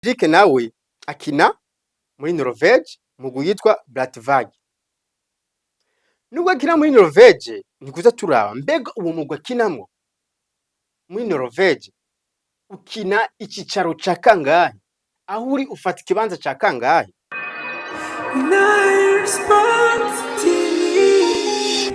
Cedric nawe akina muri Norvege mugwi yitwa Brattvag. Nubwo akina muri Norvege, nikuza turaba mbega uwo mugwi akinamwo muri Norvege ukina icicaro ca kangahe? Aho uri ufata ikibanza ca kangahe? Nile Sports TV.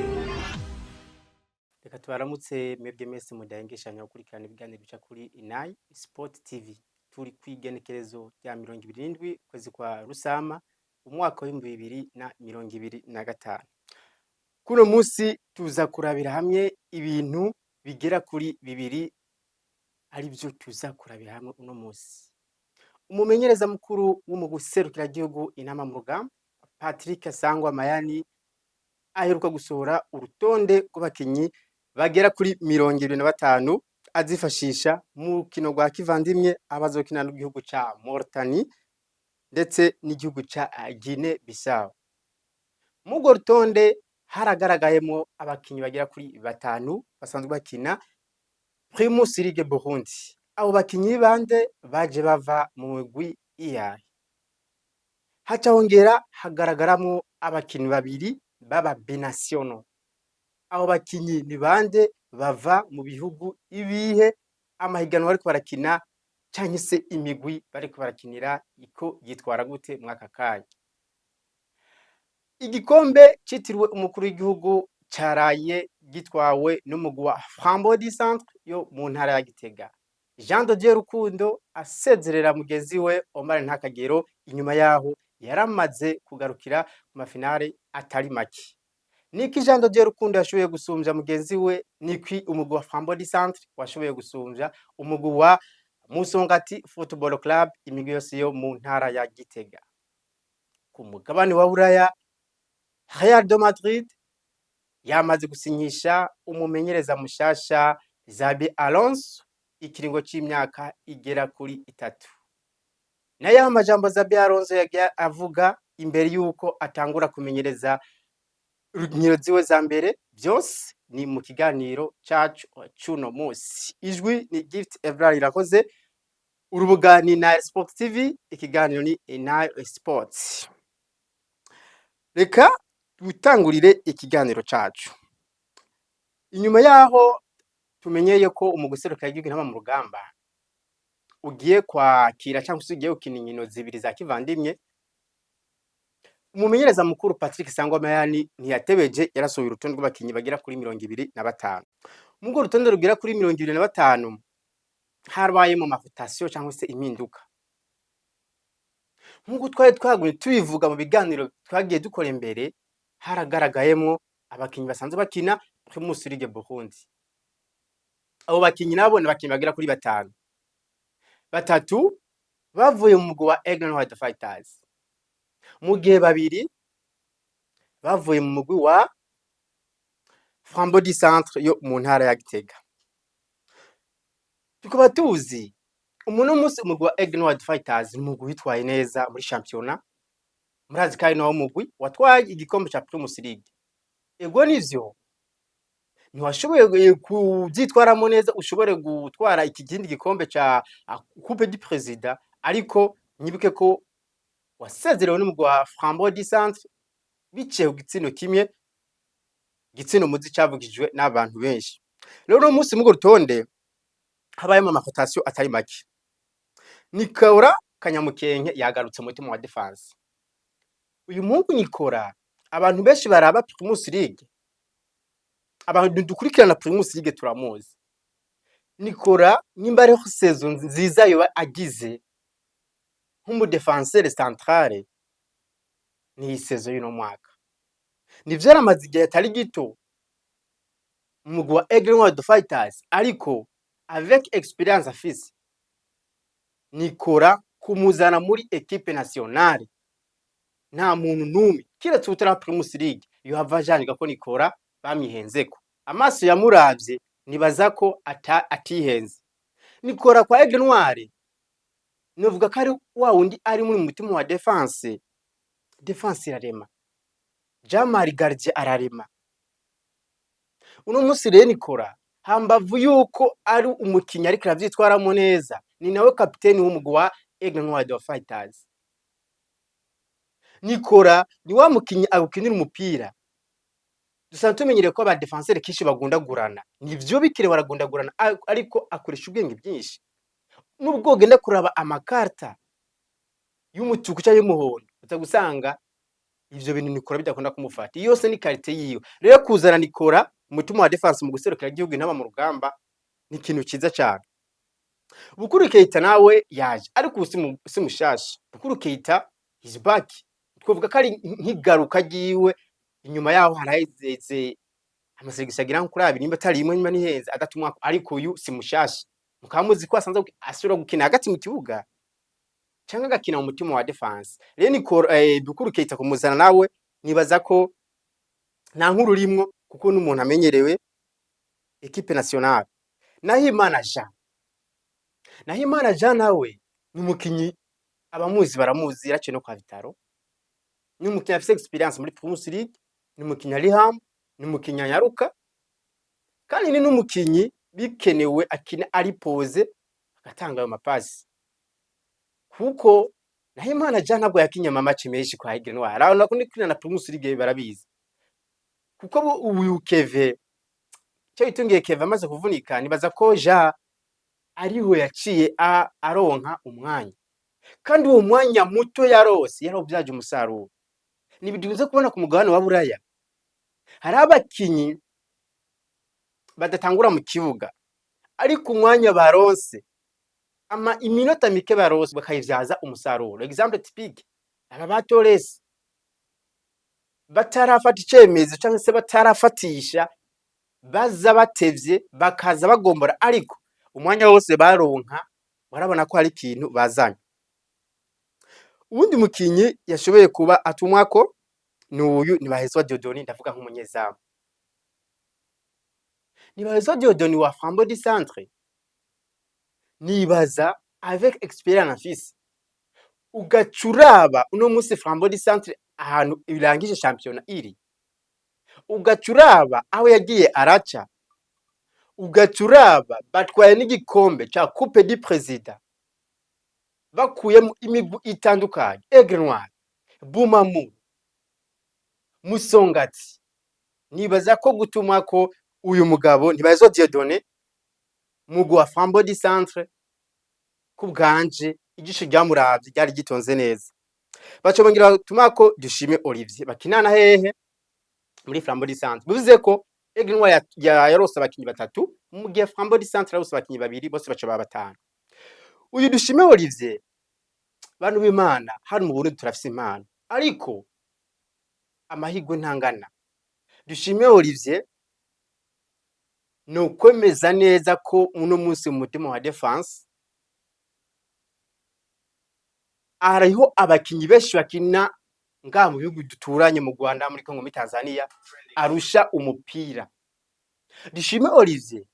Reka tubaramutse mwebwe mwese mudahengeshanya gukurikirana ibiganiro bica kuri Nile Sport TV. Turi kw'igenekerezo rya 27 ukwezi kwa Rusama umwaka wa 2025. Kuno musi tuza kurabira hamwe ibintu bigera kuri bibiri, arivyo tuza kurabira hamwe uno musi. Umumenyereza mukuru w'umugwi serukiragihugu Intamba mu Rugamba, Patrick Sangwa Mayani, aheruka gusohora urutonde rw'abakinyi bagera kuri 25 azifashisha mu rukino rwa kivandimwe abazokina n'igihugu ca Mauritania ndetse n'igihugu ca Guinea Bissau. Muri urwo rutonde haragaragayemwo abakinyi bagera kuri batanu basanzwe bakina Primus League Burundi. Abo bakinyi bande baje bava mu mugwi iyahe? Haca hongera hagaragaramwo abakinyi babiri b'aba binationaux. Abo bakinyi ni bande? Bava mu bihugu ibihe? Amahiganwa bariko barakina canke se imigwi bariko barakinira iko yitwara gute mw'aka kanya? Igikombe citiriwe umukuru w'igihugu caraye gitwawe n'umugwi wa Flambeau du Centre yo mu ntara ya Gitega. Jean de Dieu Rukundo asezerera mugenzi we Omar Ntakagero inyuma yaho yaramaze kugarukira ku ma finale atari make. Niki Jean de Dieu Rukundo yashoboye gusumvya mugenzi we? Niki umugwi wa Flambeau du Centre washoboye gusumvya umugwi wa Musongati Football Club, imigwi yose yo mu ntara ya Gitega? Ku mugabane wa Buraya, Real de Madrid yamaze gusinyisha umumenyereza mushasha Xabi Alonso ikiringo c'imyaka igera kuri 3. Nayo amajambo Xabi Alonso yagiye avuga imbere yuko atangura kumenyereza inkino ziwe za mbere, byose ni mu kiganiro cacu cuno musi. Ijwi ni Gift Evra Irakoze, urubuga ni Nile Sports TV, ikiganiro ni Nile Sports. Reka dutangurire ikiganiro cacu. Inyuma yaho tumenyeye ko umugwi serukiragihugu Intamba mu Rugamba ugiye kwakira cyangwa se ugiye gukina inkino zibiri za kivandimwe, umumenyereza mukuru Patrick Sangwa Mayani ntiyatebeje, yarasohoye urutonde rw'abakinyi bagera kuri 25. Muri urwo rutonde rugera kuri 25 habayemo ma rotation cyangwa se impinduka. Nk'uko twari twagumye tubivuga mu biganiro twagiye dukora imbere, haragaragayemwo abakinyi basanzwe bakina Primus League Burundi. Abo bakinyi nabo ni abakinyi bagera kuri batanu. Batatu bavuye mu mugwi wa Aigle Noir Fighters, mu gihe babiri bavuye mu mugwi wa Flambeau du Centre yo mu ntara ya Gitega. Tukaba tuzi umuntu munsi umugwi wa Aigle Noir Fighters ni umugwi witwaye neza muri championnat. Murazi kandi nawo mugwi watwaye igikombe ca Primus League. Ego nivyo, ntiwashoboye kuvyitwaramo neza ushobore gutwara iki kindi gikombe ca Coupe du Président, ariko nyibuke ko wasezerewe n'umugwi wa Flambeau du Centre biciye ku gitsino kimwe, igitsino muzi cavugijwe n'abantu benshi. Rero uno munsi muri urwo rutonde habayemo ama rotation atari make. Nikora Kanyamukenke yagarutse mu mutima wa défense. Uyu muhungu Nikora, abantu benshi baraba Primus League, abantu dukurikirana Primus League turamuzi. Nikora nimba ariho saison nziza yoba agize nk'umu défenseur central ni iyi saison y'uno mwaka. Nivyo, yaramaze igihe atari gito mu mugwi wa Aigle Noir Fighters, ariko avec expérience afise, Nikora kumuzana muri équipe nationale nta muntu n'umwe kiretse utara Primus League yohava ajanika ko Nikora bamwihenzeko. Amaso yamuravye nibaza ko atihenze. Nikora kwa Aigle Noir novuga ko ari wa wundi ari muri mutima wa défense. Défense irarema, Jamari Gardien ararema. Uno munsi rero Nikora, hambavu yuko ari umukinyi ariko aravyitwaramo neza, ni nawe kapiteni w'umugwi wa Aigle Noir de Fighters. Nikora ni wa mukinyi agukinira umupira. Dusanzwe tumenyereye ko aba défenseur kenshi bagundagurana, nivyo bikire baragundagurana, ariko akoresha ubwenge bwinshi. Nubwo ugenda kuraba amakarta y'umutuku canke y'umuhondo, uza gusanga ivyo bintu Nikora bidakunda kumufata. Iyo yose ni qualité yiwe. Rero kuzana Nikora umutima wa défense mu guserukira igihugu Intamba mu rugamba ni ikintu ciza cane. Bukuru Keita nawe yaje, ariko ubu si mushasha. Bukuru Keita is back, twovuga ko ari nk'igaruka ryiwe. Inyuma yaho haraheze ama sélection agira nko kuri abiri, nimba atari imwe, nimba nihenze adatumwako, ariko uyu si mushasha. Mukaba muzi ko asanzwe asubira gukina hagati mu kibuga canke agakina mu mutima wa défense. Rero Nikora, Bukuru Keita kumuzana nawe nibaza ko nta nkuru rimwo, kuko n'umuntu amenyerewe équipe nationale. Nahimana Jean, Nahimana Jean nawe ni umukinyi abamuzi baramuzi, yaraciye no kwa Vitaro. Ni umukinyi afise expérience muri Primus League, ni umukinyi ari ham, ni umukinyi anyaruka, kandi ni n'umukinyi bikenewe akina ari posé, agatanga ayo mapasi. Kuko Nahimana Jean ntabwo yakinye ama match menshi kwa Aigle Noir, arabona ko na Primus League barabizi. Kuko uyu Keve cyo yitungiye, Keve amaze kuvunika, nibaza ko Jean ariho yaciye aronka umwanya, kandi uwo mwanya muto yarose yarawuvyaje umusaruro. Ni ibintu dukunze kubona ku mugabane wa Buraya, hariho abakinyi badatangura mu kibuga, ariko umwanya baronse, ama iminota mike baronse, bakayivyaza umusaruro. Exemple typique, aba ba Torres batarafata icemezo canke se batarafatisha, baza batevye bakaza bagombora, ariko umwanya wose baronka barabona ko hari ikintu bazanye. Uwundi mukinyi yashoboye kuba atumwako ni uyu Ntibahezwa Dieudonné, ndavuga nk'umunyezamu. Ntibahezwa Dieudonné wa Flambeau du Centre, nibaza avec expérience afise, ugaca uraba uno musi Flambeau du Centre ahantu irangije shampiyona iri, ugaca uraba aho yagiye araca, ugaca uraba batwaye n'igikombe ca Coupe du Président bakuyemo imigwi itandukanye, Aigle Noir, Bumamuru, Musongati, nibaza ko gutuma ko uyu mugabo Ntibahezwa Dieudonné mugwi wa Flambeau du Centre, ku bwanje ijisho ryamuravye ryari gitonze neza. Baca bongera batuma ko Dushime Olivier bakinana hehe? Muri Flambeau du Centre. Bivuze ko Aigle Noir yarose abakinyi batatu, mu gihe Flambeau du Centre yarose abakinyi babiri, bose baca baba batanu. Uyu Dushime Olivier, bantu b'Imana, hano mu Burundi turafise impano, ariko amahirwe ntangana. Dushime Olivier ni ukwemeza neza ko uno munsi mu mutima wa défense hariho abakinyi benshi bakina ngaha mu bihugu duturanye, mu Rwanda, muri Congo, muri Tanzania, arusha umupira. Dushime Olivier,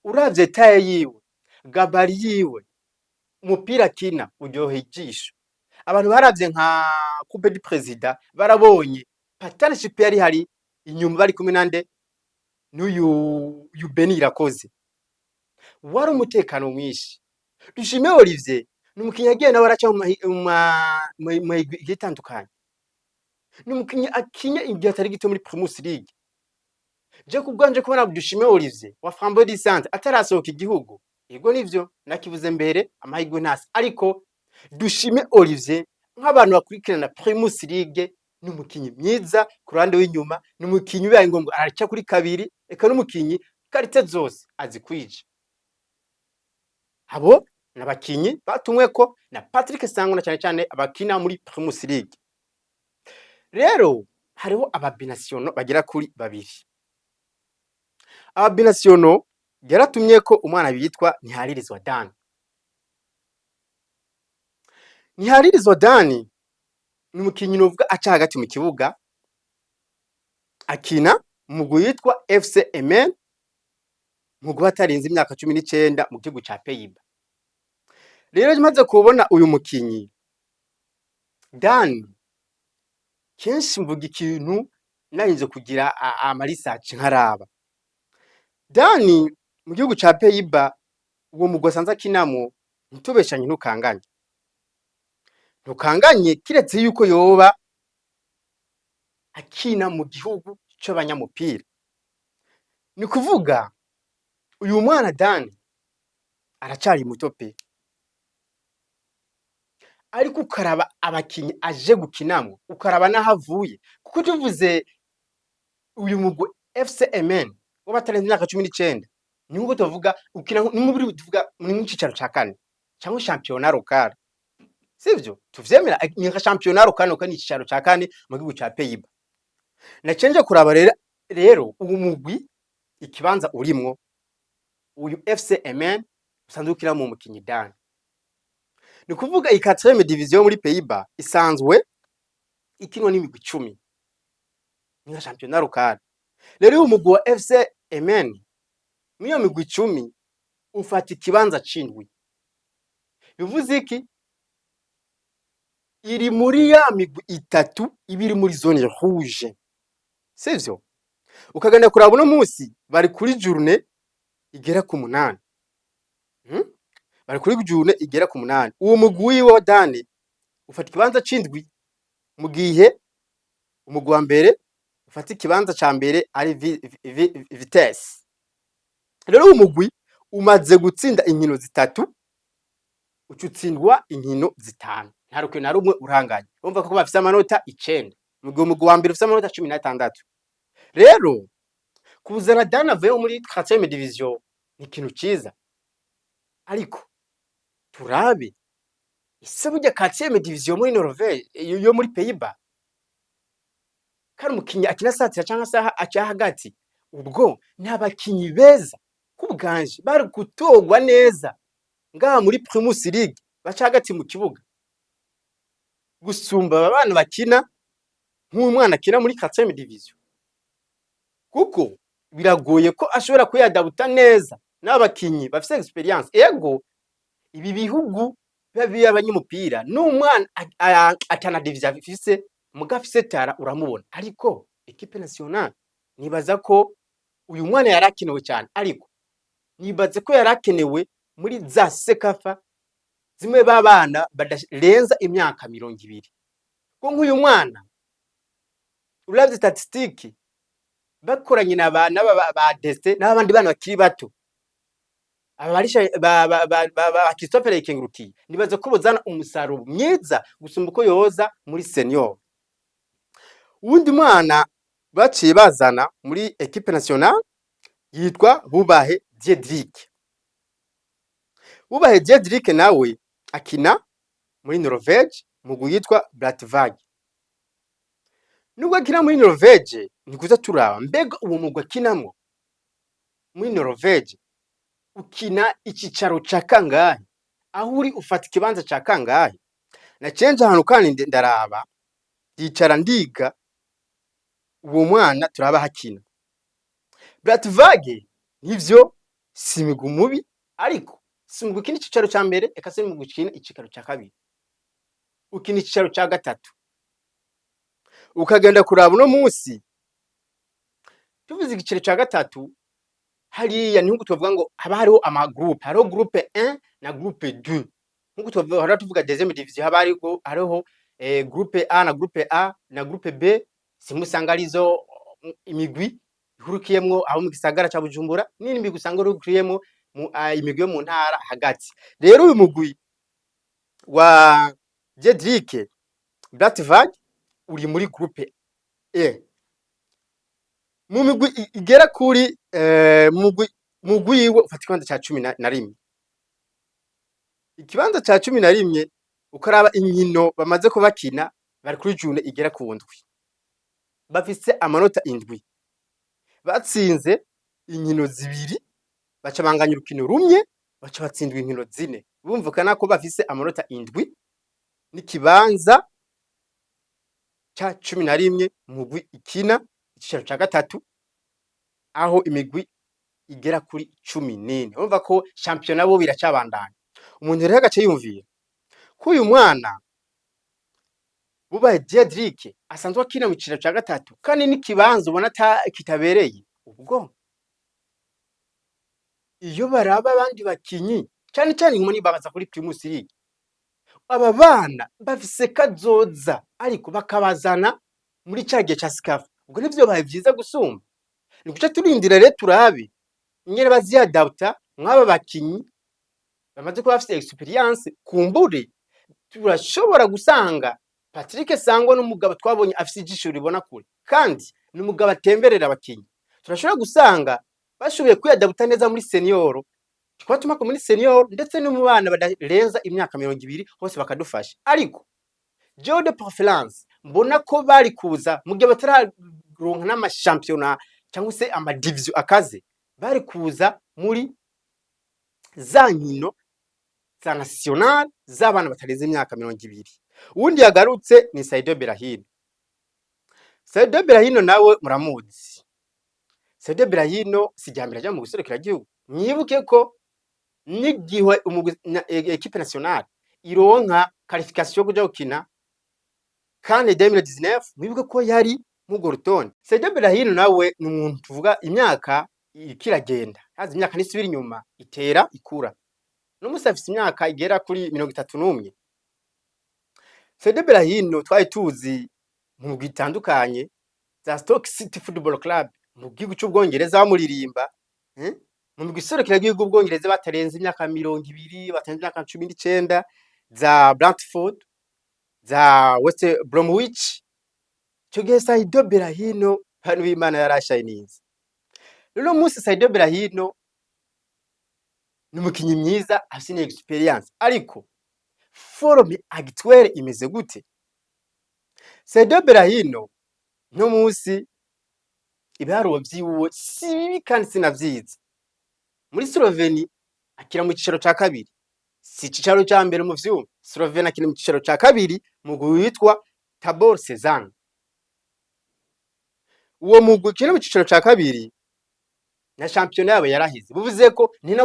uravye taille yiwe, gabarit yiwe, umupira akina uryoheye ijisho. Abantu baravye nka Coupe du Président barabonye partnership yari hari inyuma, bari kumwe nande? N'uyu uyu Beni Irakoze, wari umutekano mwinshi. Dushime Olivier ni umukinyi yagiye nawe araca mu migwi igiye itandukanye, ni umukinyi akinye igihe atari gito muri Primus League. Je ku bwanje kubona Dushime Olivier wa Flambeau du Centre atarasohoka igihugu, yego nivyo nakivuze mbere, amahirwe ntasi, ariko Dushime Olivier nk'abantu bakurikirana Primus League ni umukinyi mwiza ku ruhande w'inyuma, ni umukinyi bibaye ngombwa araca kuri kabiri, eka n'umukinyi qualité zose azikwije. Abo ni abakinyi batumweko na Patrick Sangwa, cyane cyane abakina muri Primus League. Rero hariho aba binationaux bagera kuri babiri. Aba binationaux yaratumye ko umwana bitwa Ntiharirizwa Dan. Ntiharirizwa Dan ni umukinyi novuga aca hagati mu kibuga, akina mu mugwi witwa FC Emmen, mugwi watarenze imyaka 19 mu gihugu ca Pays-Bas. Rero maze kubona uyu mukinyi Dan, kenshi mvuga ikintu narinze kugira ama research nkaraba. Dan mu gihugu ca Pays-Bas, uwo mugwi asanzwe akinamwo, ntitubeshanye, ntukanganye. Ntukanganye, kiretse yuko yoba akina mu gihugu c'abanyamupira. Ni kuvuga uyu mwana Dani aracari muto pe, ariko ukaraba abakinyi aje gukinamwo, ukaraba n'aho avuye, kuko tuvuze uyu mugwi FC Emmen w'abatarenze imyaka 19, ni nkuko tuvuga ukina, ni nk'uko tuvuga ni nk'icicaro ca kane cyangwa championnat local, sivyo? Tuvyemera ni nka championnat local, nuko ni icicaro ca kane mu gihugu ca Pays-Bas. Nacenje kuraba rero uwo mugwi, ikibanza urimwo uyu FC Emmen usanzwe ukina mu mukinyi Dani. Ni kuvuga iyi 4e division muri Pays-Bas isanzwe ikinwa n'imigwi 10, ni nka championnat local. Rero uyu mugwi wa FC Emmen muri iyo migwi 10 ufata ikibanza c'indwi. Bivuze iki? Iri muri ya migwi itatu iba iri muri zone rouge, sivyo? Ukagenda kuraba uno munsi bari kuri journée igera ku munani. Bari kuri journée igera ku munani. Uwo mugwi wiwe wa Dani ufata ikibanza c'indwi, mu gihe umugwi wa mbere ufata ikibanza ca mbere ari Vitesse. Rero uwo mugwi umaze gutsinda inkino zitatu, uca utsindwa inkino zitanu, nta rukino na rumwe uranganya. Urumva ko bafise amanota 9, mu gihe umugwi wa mbere ufise amanota 16. Rero kuzana Dani avuye muri 4e division ni ikintu ciza, ariko turabe ese burya 4e division muri Norvège, yo muri Pays-Bas, kandi umukinyi akina satira canke se aca hagati, ubwo ni abakinyi beza kubwanje bari gutorwa neza ngaha muri Primus League baca hagati mu kibuga gusumba aba bana bakina, nk'umwana akina muri 4e division, kuko biragoye ko ashobora kwiyadabuta neza n'abakinyi bafise expérience. Ego, ibi bihugu biba biy'abanyamupira, n'umwana atana division afise, muga afise talent uramubona. Ariko équipe nationale, nibaza ko uyu mwana yarakenewe cyane, ariko nibaze ko yarakenewe muri za CECAFA zimwe b'abana badarenza imyaka 20, ko nk'uyu mwana uravye statistique bakoranye na ba n'aba ba Destin n'abandi bana bakiri bato, aba barisha ba Christophe Ndayikengurukiye, nibaza ko bozana umusaruro mwiza gusumba uko yoza muri senior. Uwundi mwana baciye bazana muri équipe nationale yitwa Bubahe Diedrick. Bubahe Diedrick nawe akina muri Norvege mu yitwa Brattvag. Nubwo akina muri Norvege, ni kuza turaba mbega uwo mugwi akinamwo muri Norvege ukina icicaro ca kangahe, aho uri ufata ikibanza ca kangahe. Naciye nja ahantu kandi ndaraba, ndicara ndiga uwo mwana, turaba aho akina. Brattvag nivyo si imigwi mubi, ariko si umugwi ukina icicaro ca mbere, eka si n'umugwi ukina icicaro ca kabiri, ukina icicaro ca gatatu. Ukagenda kuraba uno munsi, tuvuze igiciro ca gatatu hariya, ni nkuko tuvuga ngo haba hariho ama groupe, hariho groupe 1 na groupe 2, nkuko tuvuga tuvuga deuxième division, haba hariho groupe A na groupe A na groupe B. Simwe usanga arizo imigwi ihurikiyemwo abo mu gisagara ca Bujumbura, n'indi migwi usanga ihurikiyemwo imigwi yo mu ntara hagati. Rero uyu mugwi wa Jedrick Brattvag uri muri groupe E, mu migwi igera kuri mugwi wiwe ufata ikibanza ca 11. Ikibanza ca 11, ukaraba inkino bamaze kubakina, bari kuri journée igera ku ndwi, bafise amanota 7. Batsinze inkino zibiri, baca banganya urukino rumwe, baca batsindwa inkino zine. Bumvikana ko bafise amanota 7 n'ikibanza ca 11 mugwi ikina icicaro ca gatatu, aho imigwi igera kuri 14. Urumva ko shampiyona bo biracabandanya. Umuntu rero agaca yumvira ko uyu mwana Bubahe Diedrick asanzwe akina mu cicaro ca gatatu, kandi n'ikibanza ubona kitabereye, ubwo iyo baraba abandi bakinyi cane cane inkumi babaza kuri Primus League. Aba bana bafise kazoza, ariko bakabazana muri ca gihe ca CECAFA, ubwo ntivyobaye vyiza gusumba? Ni guca turindira rero turabe ingene baziyadapta mw'aba bakinyi bamaze kuba bafise expérience. Kumbure turashobora gusanga Patrick Sangwa n'umugabo twabonye afise ijisho ribona kure, kandi ni umugabo atemberera abakinyi. Turashobora gusanga bashoboye kwiyadapta neza muri senior, twatumako muri senior, ndetse no mu bana badarenza imyaka 20 hose bakadufasha. Ariko jewe de préférence mbona ko bari kuza mu gihe batararonka n'amashampiyona cyangwa se amadivision akaze, bari kuza muri za nkino za national z'abana batarenze imyaka 20. Uwundi yagarutse ni Saido Berahino. Saido Berahino nawe muramuzi. Saido Berahino si irya aja mu gihugu. Mwibuke ko n'igihe équipe nationale ironka qualification yo kuja gukina CAN 2019, mwibuke ko yari mw'urwo rutonde. Saido Berahino nawe ni umuntu tuvuga imyaka iriko iragenda, hazi imyaka ntisubira inyuma, itera ikura. N'umusi afise imyaka igera kuri 31. Saido Berahino twari tuzi mu migwi itandukanye za Stoke City Football Club mu gihugu c'Ubwongereza bamuririmba, mu migwi iserukiragihugu y'Ubwongereza batarenze imyaka 20, batarenze imyaka 19, za Brentford, za West Bromwich. Ico gihe Saido Berahino, bantu b'Imana, yarashayininze. Rero uno munsi Saido Berahino ni umukinyi mwiza afise ni expérience, ariko forme actuelle imeze gute? Saido Berahino no munsi ibiharuro vyiwe si bibi kandi sinavyiza. Muri Sloveni akina mu cicaro ca kabiri, si icicaro ca mbere mu vyuma. Sloveni akina mu cicaro ca kabiri mu mugwi witwa Tabor Sežana. Uwo mugwi ukina mu cicaro ca kabiri na shampiyona yabo yaraheze, bivuze ko ni na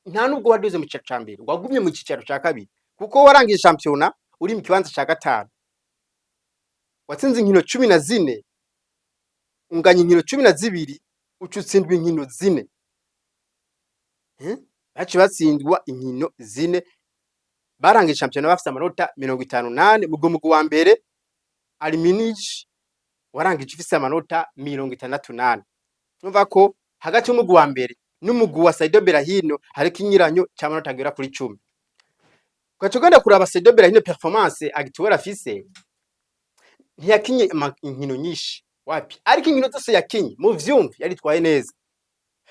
nta nubwo waduze mu cicaro ca mbere, wagumye mu cicaro ca kabiri, kuko warangije shampiyona uri mu kibanza ca gatanu. Watsinze inkino 14, unganya inkino 12, uca utsindwa inkino zine. Baciye batsindwa inkino zine. Barangije shampiyona bafise amanota 54. Mu mugwi wa mbere Aluminij warangije ufise amanota 64. Urumva ko hagati y'umugwi wa mbere n'umugwi wa Saido Berahino hariko ikinyuranyo c'amanota agera kuri 10. Ugaca ugenda kuraba Saido Berahino, performance actuelle afise, ntiyakinye inkino nyinshi, wapi, ariko inkino zose yakinye, mu vyumve, yaritwaye neza.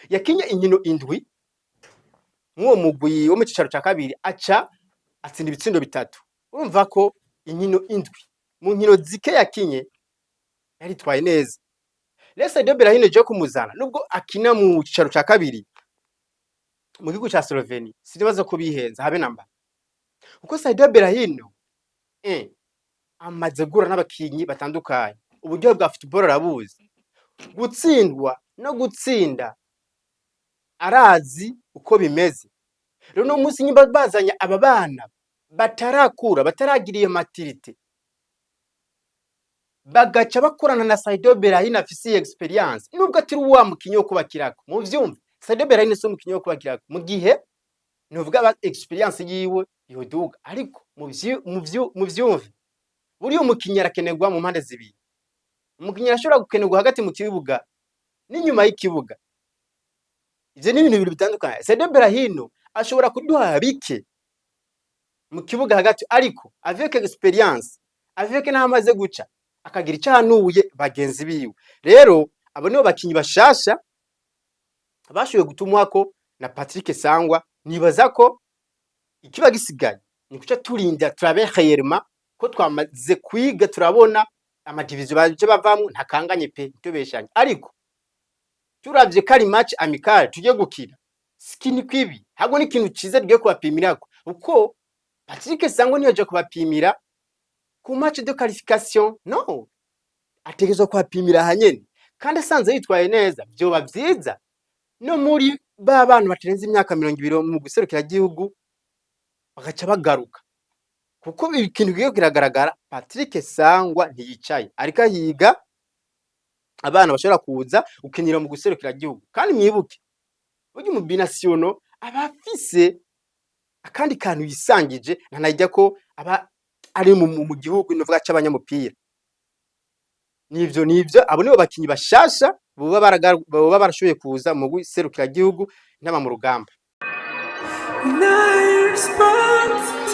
Yakinye inkino indwi mw'uwo mugwi wo mu cicaro ca kabiri, aca atsinda ibitsindo bitatu. Urumva ko inkino indwi mu nkino zike yakinye yaritwaye neza. Rero Saido Berahino je kumuzana, nubwo akina mu cicaro ca kabiri mu gihugu ca Slovenia, sinibaza ko bihenze habe namba, kuko Saido Berahino amaze guhura n'abakinyi batandukanye, uburyo bwa football arabuzi, gutsindwa no gutsinda arazi uko bimeze. Rero uno munsi nyimba bazanye aba bana batarakura, bataragira iyo maturité, bagaca bakorana na Saido Berahino afise iyi expérience, nubwo atari wa mukinyi wo kubakirako, mu vyumve, Saido Berahino si umukinyi wo kubakirako mu gihe nuvuga aba expérience yiwe yoduga, ariko mu vyumve, buriya umukinyi arakenerwa mu mpande zibiri. Umukinyi arashobora gukenerwa hagati mu kibuga n'inyuma y'ikibuga. Ivyo ni ibintu bibiri bitandukanye. Saido Berahino ashobora kuduha bike mu kibuga hagati, ariko avec expérience, avec n'aho amaze guca, akagira ico ahanuye bagenzi biwe. Rero abo nibo bakinyi bashasha bashoboye gutumwako na Patrick Sangwa. Nibaza ko ikiba gisigaye ni kuca turinda turabe réellement ko twamaze kwiga, turabona amadivision baje bavamwo ntakanganye pe, ntitubeshanye. Ariko turavye ko ari match amical tugiye gukina, sikini kwibi ahubwo ni ikintu ciza tugiye kubapimirako, kuko Patrick Sangwa niyoja kubapimira ku match de qualification, no ategerezwa kubapimira ahanyene, kandi asanze yitwaye neza vyoba vyiza no muri ba bana batarenze imyaka 20 mu guserukira igihugu bagaca bagaruka, kuko ikintu kigiye kiragaragara, Patrick Sangwa ntiyicaye, ariko ahiga abana bashobora kuza gukinira mu guserukira igihugu. Kandi mwibuke burya umu binationaux aba afise Akandi kantu yisangije ntanajya ko aba ari mu gihugu novuga c'abanyamupira. Nivyo, abo nibo bakinyi bashasha boba barashoboye kuza mu gihugu intama mu rugamba. Nine Sports.